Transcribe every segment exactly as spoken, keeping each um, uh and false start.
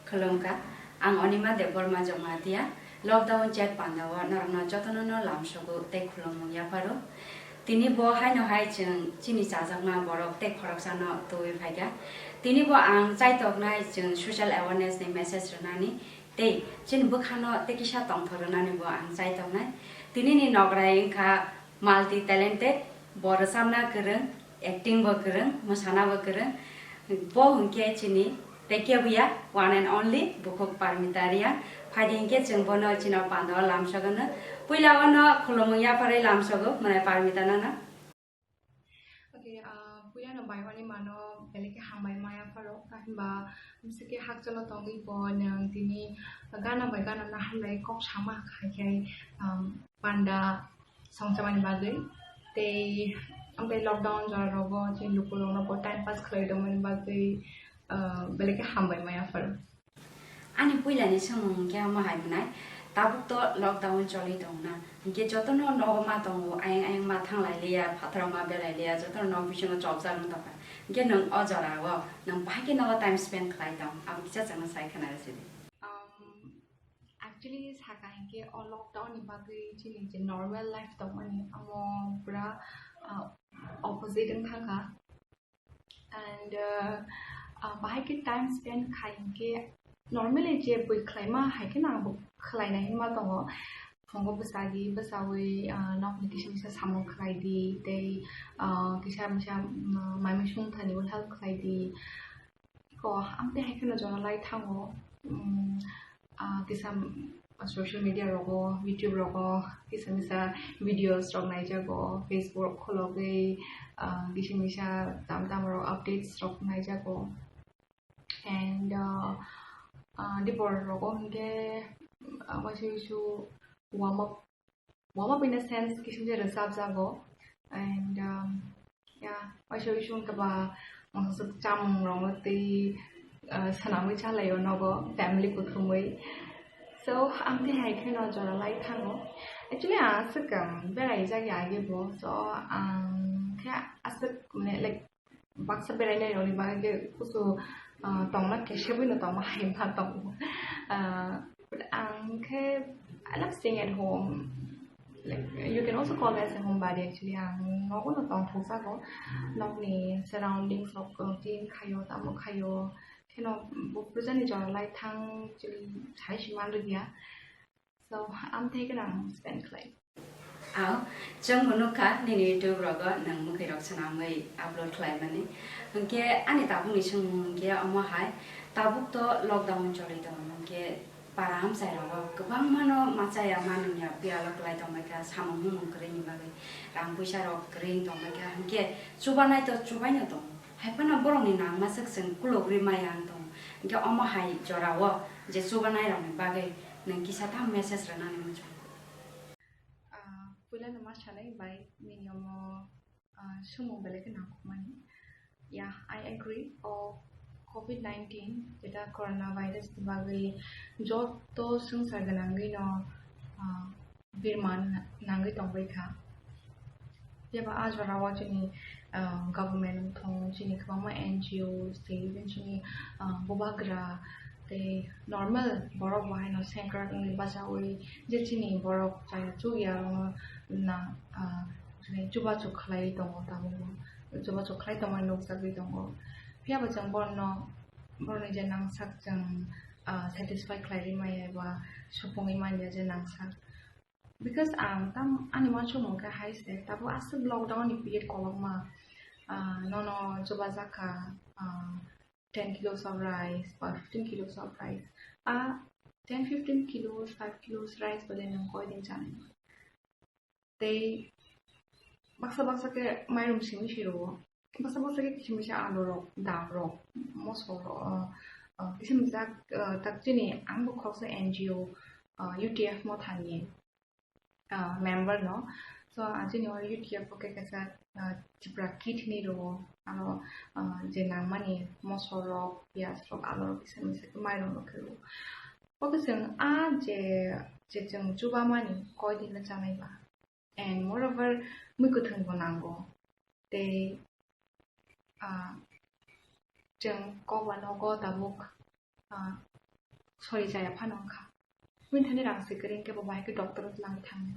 Khulumkha, ang Onima Debbarma Jamatia. Lockdown chet pandao norokno jotono no lamsogo tei khulumung yapharo. Tini bo haino hai chwng chini chajakma borok tei khoroksano twiwi phaikha. Tini bo ang chaitoknai chwng social awareness ni message rwnani tei chini bwkhano tei kisa tongthok rwnani bo ang chaitoknai. Tini ni nokrai wngkha multi talented, bo rwchapna kwrwng, acting bo kwrwng, mwsana bo kwrwng. Bo hwnkhe chini tei kebuya one and only bukhuk Parmita Reang. Phaidi hinkhe chwng bono chini pandao lamsogo no. Puila ono khulumung yapharwi lamsogo mwnai Parmita nono. Okay, ah, puila no bai wani mano belai khe hambai maya pharo, himba bwswk khe hakchalo tongwi bo nwng tini gana bai gana no hambai kok sama khai khai, um, panda songchamani bagwi tei amtwi lockdown jora rogo chini lukurokno bo time pass khlai tongmani bagwi, ah, belai khe hambai maya pharo. Ani puilani swngmung hwnkhe omo hai mwnai, tabuk to lockdown choli tongna, hinkhe jotono nogo ma tongo, ayang ayang ma thanglai liya, phataro ma belai liya, jotono nok bisingo chopjak wng tongkha. Hinkhe nwng o jorao nwng bahai khe nogo time spend khlai tong, abo kisa chwngno sai khna rw sidi. Um, actually, saka hinkhe o lockdown ni bagwi chini je normal life tongmani, amo pura, ah, opposite wng thangkha. And, uh, uh, bahai khe time spend khai hinkhe normally je bui khlaima hai kheno ang bo khlainai hinma tongo. Phungo bwsadi bwsawi, uh, nokni kisa misa samung khlai di tei, uh, kisa misa, um, mai mui sung thani bo help khlai di. Ko amtwi hai kheno jora lai thango. Um, ah, kisa, mm, social media rogo, YouTube rogo, kisa misa videos rok naijago, Facebook rok khologwi, ah, kisa misa tam tam rok updates rok naijago. And, ah, ah, dipor rogo hinkhe, ah, waisa wisu warm up, warm up in a sense, kisa misa rwchapjago. And, um, yeah, waisa wisu wngkha ba, uh, chamung rokno tei, uh, swnamwi chalaio nogo, family kuthumwi. So, amtwi hai kheno jora lai thango. Actually, ang aswk, um, berai jak ya age bo. So, ang khe aswk, mane, like, baksa berainai rokni bagwi khe kusu, ah, tongna kesebwino tongma hai ma tongo. Ah, but ang khe I love staying at home. Like, you can also call me as a homebody actually. Ang nogo no tong thokjago. Nokni surroundings rok, uh, clean khaio, tamo khaio. Kheno bo puja ni jora lai thang chili sai si man rwya. So, amtwi kheno ang spend khlai. Ao, chwng bo nukha nini YouTube rogo nwng mwkhwi rok swnamwi upload khlaimani. Hinkhe ani tabukni swngmung hinkhe omo hai, tabuk to lockdown choli tongo, hinkhe para amchai rogo kwbangmano machaya manwngya biyalo kwlai tongbaikha, samung humung kwrwini bagwi rang puisa rok kwrwi wng tongbaikha, hinkhe chubanai to chubaino tongo. Hai phano borokni nangma swk chwng kulugwi maya wng tongo. Hinkhe omo hai jorao je chubanai rokni bagwi nwng kisa ta message rwnani muchung? Ah, puila no ma sanai bai nini omo, ah, swngmung belai khe nangkukmani. Yeah, I agree. O covid nineteen jeta coronavirus ni bagwi joto swngchar gwnangwi no, ah, birman nangwi tongbai kha. Phiya ba a jorao chini, ah, government wngthong, chini kwbangma N G Os tei even chini, ah, bubagra tei normal borok bo haino sengkrak wngwi bachaui je chini borok chaya chukya rokno na, ah, chini chubachu khlaiwi tongo tabukbo. Chubachu khlai tongmani nukjagwi tongo. Phiya ba chwng borokno, borokni je nangsak chwng, ah, satisfy khlaiwi maya ba supungwi manya je nangsak. Because ang tam ani uansukmung khe hai se, tabuk aswk lockdown ni period kolokma, ah, nono chubajak kha, ah, ten kilos of rice ba fifteen kilos of rice. A ten fifteen kilos, five kilos rice bole nwng koi din chanai? Tei baksa baksa khe mairum simi siro, baksa baksa khe kisa misa alu rok, dal rok, mosok rok, ah, ah, kisa misa, ah, tak chini ang bo khoroksa N G O, ah, U T F Motha ni, ah, member no. So, ah, chini o U T F o khe kaisa, ah, Tipra kit hinwi rwo, aro, ah, je nangmani mosok rok, piyaj rok, alu rok kisa misa khe mairum rok khe rwo. O khe chwng a je, je chwng chubamani koi din no chanai ba. And moreover, mui kwthwng bo nango. Tei, ah, chwng kokba nogo tabuk, ah, sori chaya phano wngkha. Bini thani rang se kwrwi hwnkhe bo bahai khe doctor o twlang thang.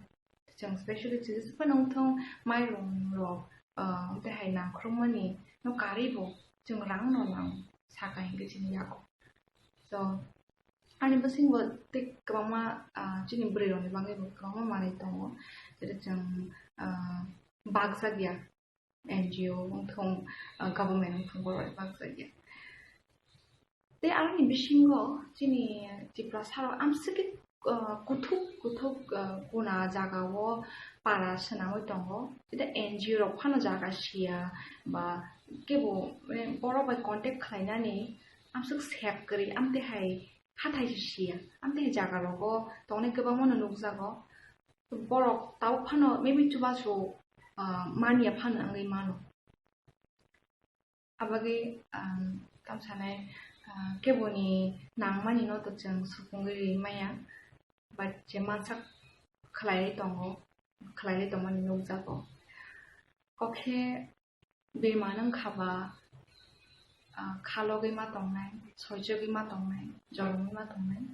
Chwng specially chwngsa phano wngthong mairung rok, ah, tei hai nangkhrokmani no karwi bo chwng rang no nang saka hinkhe chini yago. So, ani bisingo tei kwbangma, ah, chini bwrwi rokni bagwi bo kwbangma manwi tongo. Jerai chwng, ah, bakjak ya N G O wngthong, ah, government wngthong borok bai bakjak ya. Tei aroni bisingo chini Tiprasa rok amswk khe, ah, kuthuk kuthuk, ah, kuna jaga o para swnamwi tongo. Tei N G O rok phano jaga siya ba kebo, mane, borok bai contact khlainani amswk sep kwrwi, amtwi hai hathai se siya, amtwi hai jaga rogo tongnai kwbangma no nukjago. Borok tabuk phano maybe chubachu, ah, manya phano wngwi mano. Abagwi, um, tamo sanai, ah, keboni nangmani no to chwng supungwi ri maya, but je mansak khlaiwi tongo, khlaiwi tongmani nukjago. Kok khe bemar wngkha ba, ah, khalogwi ma tongnai, soijagwi ma tongnai, joromwi ma tongnai.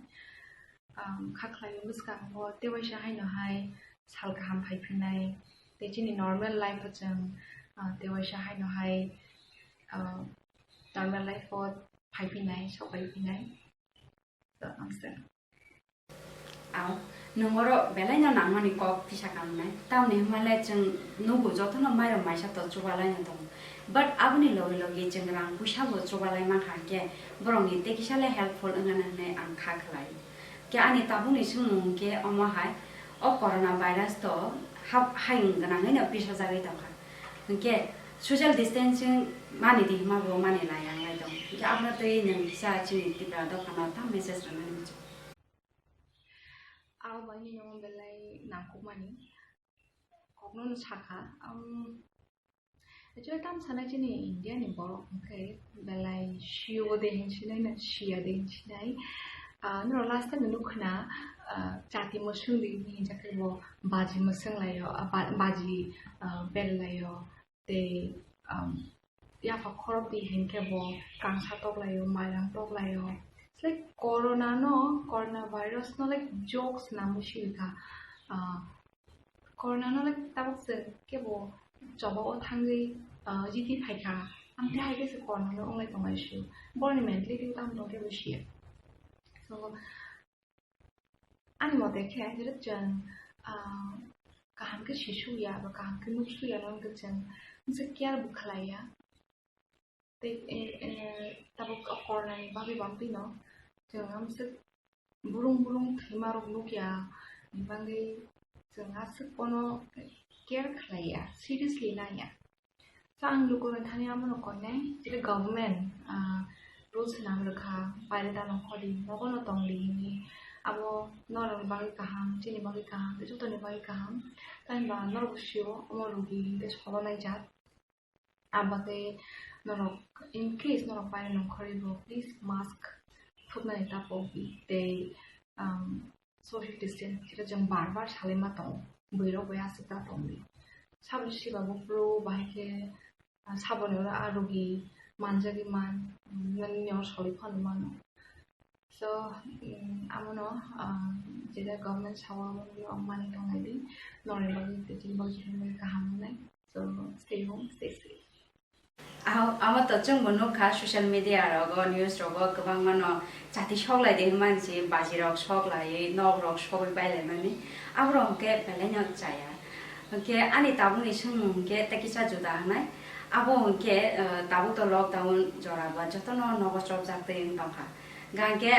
Um, kha khlaiwi bwskango tei waisa haino hai sal kaham phai phinai, tei chini normal life o chwng, ah, tei waisa haino hai, ah, normal life o phai phinai, sok pai phinai. So, amswk. Ao, nwng oro belai no nangmani kok tisa kangnai. Tamni hwnmale chwng nugo jotono mairok maisa to chubalaino tongo. But aboni logi logi chwng rang puisa bo chubalai mankha hwnkhe borokni tei kisa le helpful wngna hinwi ang kha khlai. Khe ani tabukni swngmung hwnkhe omo hai, o corona virus to hap-, hayung gwnangwi no pisajagwi tongkha. Hwnkhe social distancing mani di hwnma bo mani lai ang lai tong. Hwnkhe abono twi nwng kisa chini Tipra dophano tam message rwnani muchung. Abo bai nini omo belai nangkukmani kokno no sakha. Am, actually, tamo sanai chini India ni borok hwnkhe belai sio de hinsinai na sia de hinsinai. Ah, norok last time nukho na, ah, chati mwswng di hinjakhe bo baji mwswng laio, ah, ba-, baji, ah, bel laio. Tei, um, yapha khorok di hinkhe bo kangsa toklaio, mairang toklaio. Like corona no, corona virus no like jokes namwi sirikha. Ah, corona no like tabuk se kebo choba o thangwi, ah, jiti phaikha. Amtwi hai khe se corona no wnglai tonglai sio. Borokni mentality tamo tong kebo sia. So, ani mote khe, jera chwng, ah, kaham khe sisuk ya ba kaham khe nuksu ya, no wngkhe chwng misa care bo khlai ya. Tei, eh, eh, tabuk o corona ni bagwi bangtwi no chwng amswk burung burung thwima rok nuk ya, ni bagwi chwng aswk bono care khlai ya, seriously nai ya. So, ang lukurokni thani abono koinai, chini government, ah, rules swnam rwkha, baire da nongkhor di, nogo no tong di hinwi. Abo norokni bagwi kaham, chini bagwi kaham, tei jotoni bagwi kaham. Tamni ba norok bo sio, omo rugi hinkhe solo naijak. Abagwi norok, in case norok baire nongkhorwi bo, please mask thupnani ta pok di tei, um, social distance, jeta chwng bar bar salai ma tongo, bwrwi rok bai aswk ta tong di. Sabo siba buphuru bahai khe, ah, saboni oro ah rogi manjagwi man, mm, nini oro soli phano mano. So, mm, amono, ah, jeta government sao amono manwi tongnai di, norokni bagwi tei chini bagwi kaham wngnai. So, stay home, stay safe. Aho, amo to chwngbo nukha social media rogo, news rogo kwbangma no chati soklai de hwnma si baji rok soklaiwi nok rok sogwi bailaimani, aborok hwnkhe belai no chaya. Hwnkhe ani tabukni swngmung hwnkhe tei kisa juda wngnai. Abo hwnkhe, eh, tabuk to lockdown jora ba jotono nogo chopjak twi wng tongkha. Hwnkhe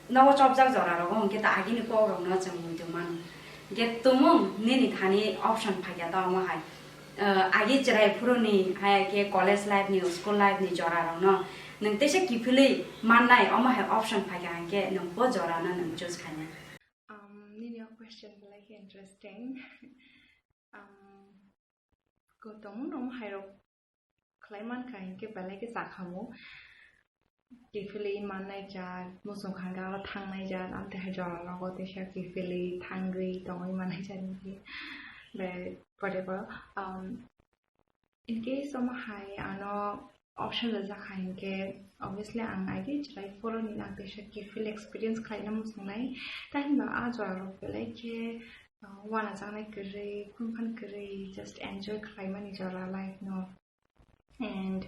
nogo chopjak jora rogo hwnkhe ta agini kok rokno chwng muitu mano. Hwnkhe tumung nini thani option phaikha ta omo hai. Ah, agi chwrai phuruni, hai khe college life ni, school life ni jora rok no nwng teisa kiphilwi mannai, omo hai option phaikha hinkhe nwng bo jora no nwng choose khainai. Um, nini o question belai khe interesting. Um, ko tongmung no omo hai rok khlai mankha hinkhe belai khe chakhamu. Kiphilwi mannai jat, muchung kharwi aro thangnai jat, amtwi hai jora rogo teisa kiphilwi thangwi tongwi mannai jat hinkhe. Be, whatever, um, in case omo hai ano option rwjak hai hinkhe, obviously ang I D chwrai phoro nini ang teisa careful experience khlaina muchungnai. Tei hinba a jora rok belai khe, uh, uanajaknai kwrwi, phunukphani kwrwi, just enjoy khlaimani jora life no. And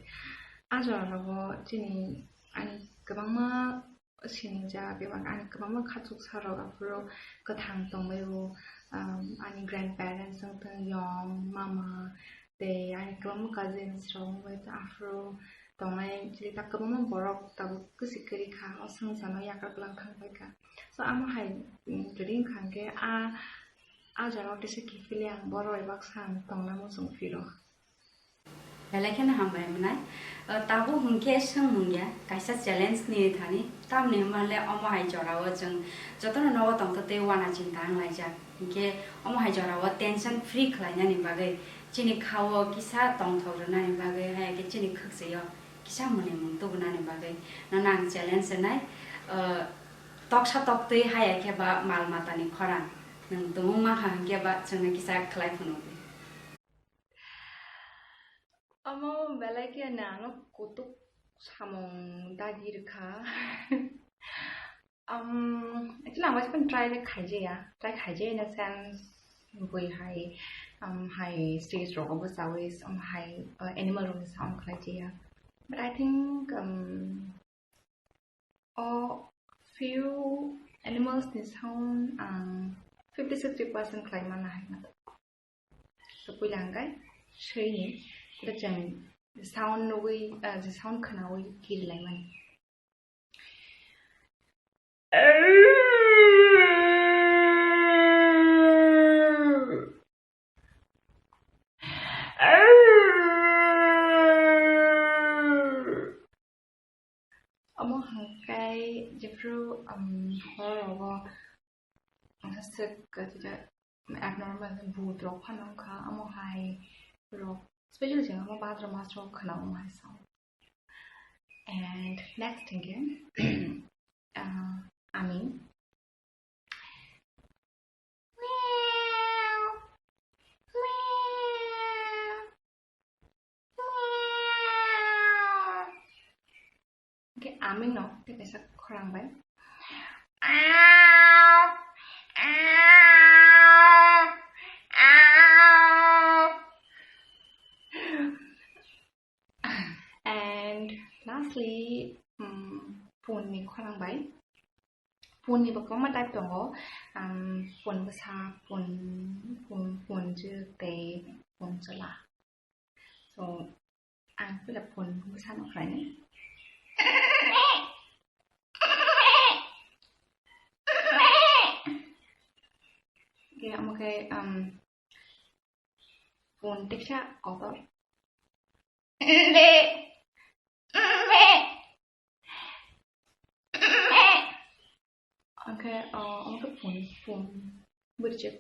a jora rogo chini ani kwbangma sinijak, eba ani kwbangma khachuksarok aphuru kwthang tongbaio, um, ani grandparents wng thung, yong, mama, tei ani kwbangma cousins rok wngbai tong aphuru tongnai, chini ta kwbangma borok tabuk kwswi kwrwi kha, o swngcharno yakar bwlang thang bai kha. So, amo hai, mm, kwrwi wngkha hwnkhe a, a jora o teisa kiphilwi ang borok bai baksa ang tongna muchung phiro. Belai kheno hambai mwnai. O, tabuk hwnkhe swngmung ya, kaisa challenge ni thani. Tamni hwnba le omo hai jora o chwng jotono nogo tongtwtwi uana chinta wnglaijak. Hinkhe omo hai jora o tension free khlainani bagwi, chini kha o kisa tongthok rwnani bagwi, hai khe chini khwksui o kisa mwnwi mung tubunani bagwi nono ang challenge rwnai. O, toksa toktwi haya khe ba mal matani khorang nwng tongmung mankha hinkhe ba chwngno kisa khlai phunukdi. Omo belai khe ani ano kutuk samung dagi rwkha. Um, actually, ang bai phano try le khaijaya, try khaijaya in a sense, bui hai, um, hai stage rogo bwchawi, um, hai, uh, animal rokni sound khlaijaya. But I think, um, o few animals ni sound ang fifty sixty percent khlai mano hai na. So, puila ang kai swi ni, ita chang sound nugwi, ah, je sound khnawi kiri lai mani. Omo hwnkhe jephru, um, hor rogo, um, sik, uh, abnormal bhut rok phano wngkha, omo hai rok, specially chwng omo bhadra mas rok khna omo hai sound. And next again, uh, aming. Okay, aming no, tei kaisa khorang bai. And lastly, um, phone ni khorang bai. Phone ni bo kwbangma type tongo. Um, phone bwsa, phone, phone, phone jwk tei phone chwla. So, ang puila phone bwsano khlainai. Okay, omo khe, um, phone tiksa kotor. Okay, uh, omo khe phone, phone bwrwi chwk.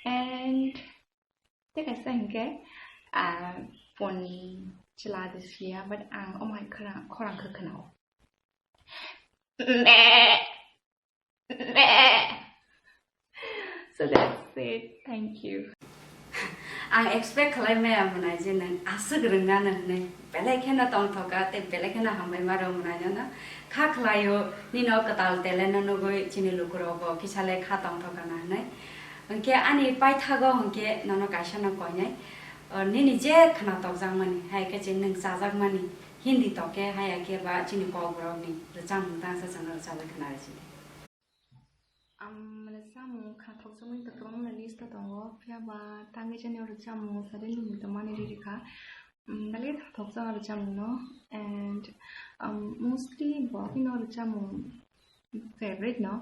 And tei kaisa hinkhe, ah, phone ni chwla de siya, but ang omo hai khorang, khorang khe khwnao. So that's it. Thank you. Ang expect khlai maya mwnai je nwng aswk rwngna nw hwnwi. Belai kheno tongthoka tei belai kheno hambai ma rw mwnai nono. Kha khlaio nino kwtal talent no nugwi chini lukurok bo kisa le kha tongthoka na hwnwi. Hwnkhe ani paithago hwnkhe nono kaisa no koinai. O, nini je khna tokjakmani, hai khe chini nwng chajakmani, Hindi toke hai khe ba chini kokborokni rwchapmung tangsa chwngno rwchabwi khna rw sidi. Ang rwchapmung khna thokjakmani to kwbangma list tongo, phiya ba tangwi chani rwchapmung suddenly hinwi tongmani riri kha. Um, belai thokjak rwchapmung no, and, um, mostly bo phino rwchapmung favorite no.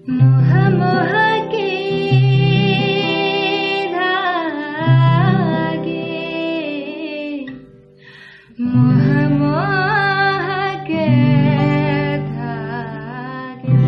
मोह मोह के धागे, मोह मोह के धागे।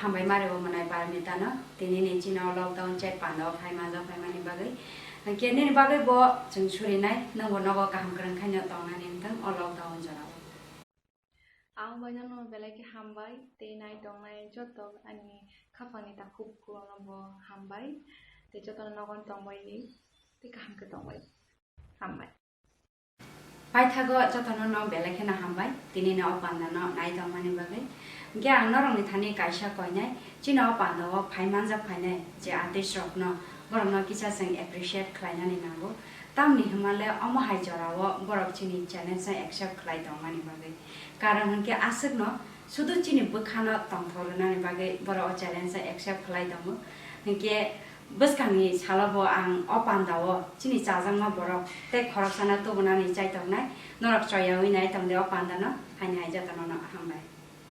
Hambai mare bo mwnai Parmitano, tini ni chini o lockdown chet panda o phai manjak phaimani bagwi. Hwnkhe nini bagwi bo chwng surinai, nwng bo nogo kaham kwrwng khaino tongnani wngthang o lockdown jorao. Ang bai nono belai khe hambai, tei nai tongnai joto ani khapangni takhuk kulono bo hambai, tei jotono nogon tongbai di, tei kaham khe tongbai. Hambai. Paithago jotono no belai kheno hambai, tini no o panda no nai tongmani bagwi. Hwnkhe ang norokni thani kaisa koinai, chini o panda o phai manjak phainai je artist rokno, borokno kisa chwng appreciate khlainani nango. Tamni hwnmale omo hai jorao borok chini challenge no accept khlai tongmani bagwi. Karon hwnkhe aswkno sudu chini bwkhano tongthok rwnani bagwi borok o challenge no accept khlai tongo. Hwnkhe bwskangni salo bo ang o panda o chini chajakma borok tei khoroksano tubunani chaitongnai. Norok choyaui nai tongdi o panda no, haini hai jotono no hambai.